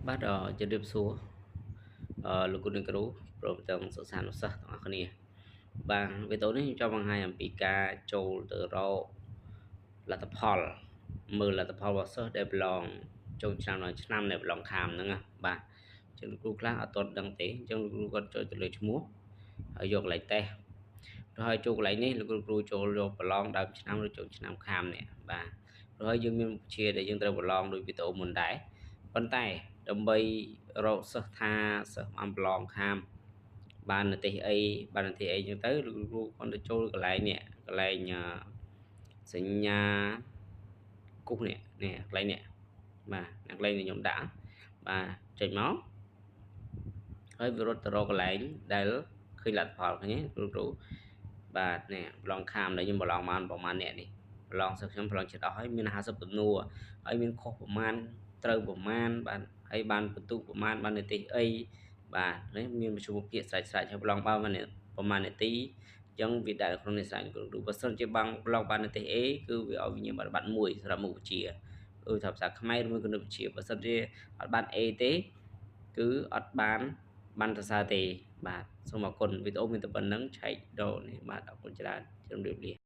បាទជម្រាបសួរលោកគ្រូអ្នកគ្រូព្រមទាំងសិស្សានុសិស្សទាំងអស់គ្នាបាទវីដេអូនេះខ្ញុំចង់បង្ហាញអំពីការចូលទៅរកលទ្ធផលមើលលទ្ធផលរបស់សិស្សដែលប្រឡងចុងឆ្នាំដល់ឆ្នាំដែលប្រឡងខាមហ្នឹងណាបាទអញ្ចឹងលោកគ្រូខ្លះអត់ទាន់ដឹងទេអញ្ចឹងលោកគ្រូគាត់ចូលទៅលើឈ្មោះហើយយកកន្លែងតេស្តហើយចូលកន្លែងនេះលោកគ្រូចូលយកប្រឡងដើមឆ្នាំឬចុងឆ្នាំខាមនេះបាទហើយយើងមានមុខវិជ្ជាដែលយើងត្រូវប្រឡងដោយវីដេអូមុនដែរប៉ុន្តែដើម្បីរកសិស្សថាសិស្សបានប្រឡងខាមបាននិទេសអីបាននិទេសអីចឹងទៅលោកគ្រូគាត់ទៅចូលកន្លែងនេះកន្លែងសញ្ញាគូសនេះនេះកន្លែងនេះបាទកន្លែងនេះខ្ញុំដាក់បាទចុចមកហើយវារត់ទៅរកកន្លែងដែលឃើញលទ្ធផលឃើញទេលោកគ្រូបាទនេះប្រឡងខាមដែលខ្ញុំប្រឡងបានប្រហែលអ្នកនេះប្រឡងសិស្សខ្ញុំប្រឡងចិត្តអស់ហើយមាន50ទំនួរហើយមានខុសប្រមាណត្រូវប្រមាណបាទហើយបានបន្ទុកប្រមាណបាននិទេសអីបាទនេះមានមធ្យោបាយស្រេចស្រេចហើយប្រឡងបានប្រមាណនាទីអញ្ចឹងវាដាក់ក្នុងនិស្ស័យគ្រូបើសិនជាបាំងប្រឡងបាននិទេស A គឺវាឲ្យវិញ្ញាបត្របត្រមួយសម្រាប់មុខវិជ្ជាឧទាហរណ៍ភាសាខ្មែរឬមួយគណិតវិទ្យាបើសិនជាអត់បាន A ទេគឺអត់បានបានសរសើរទេបាទសូមអរគុណវីដេអូមានតែប៉ុណ្្នឹងឆែកដល់នេះបាទអរគុណច្រើនជម្រាបលា។